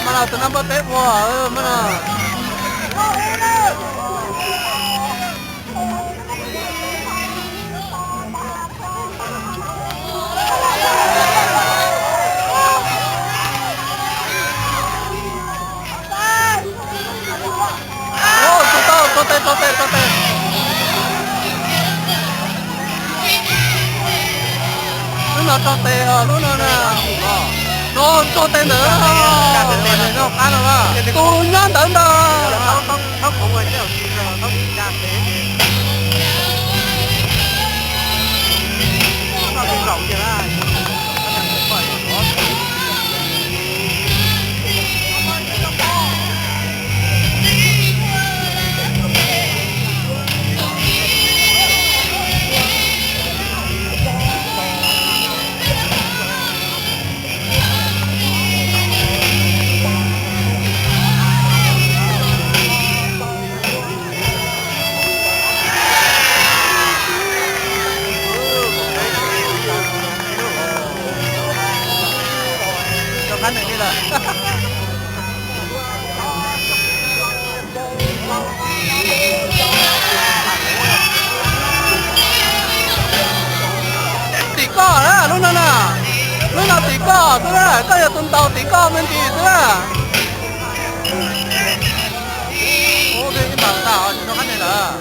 Mas no tus no npaj teb ua mas no. Tso tes, tso tes, tso tes. Lub no tso tes os, lub no na. Tso, tso tes ntawd. Tus nyob ntawd ntag. Tim koj na, lub no na. Lub no tim koj xwb na, koj yog tus ntaus tim koj me ntsis xwb na. Ua ib npaug tag tsis rau qab nteg lawm.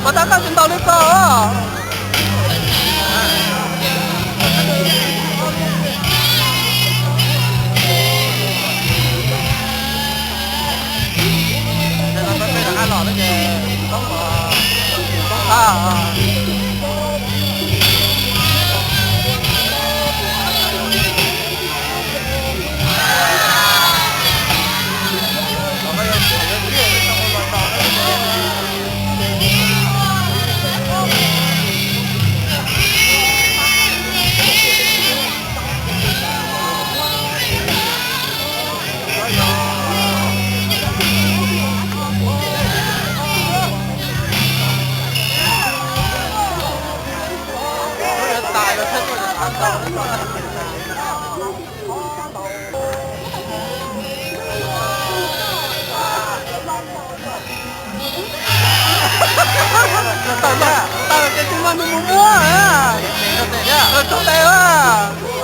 Mas tab koj tsis ntaus li ko. Tawm ces tsis muaj tus mus muab. Tso tes a.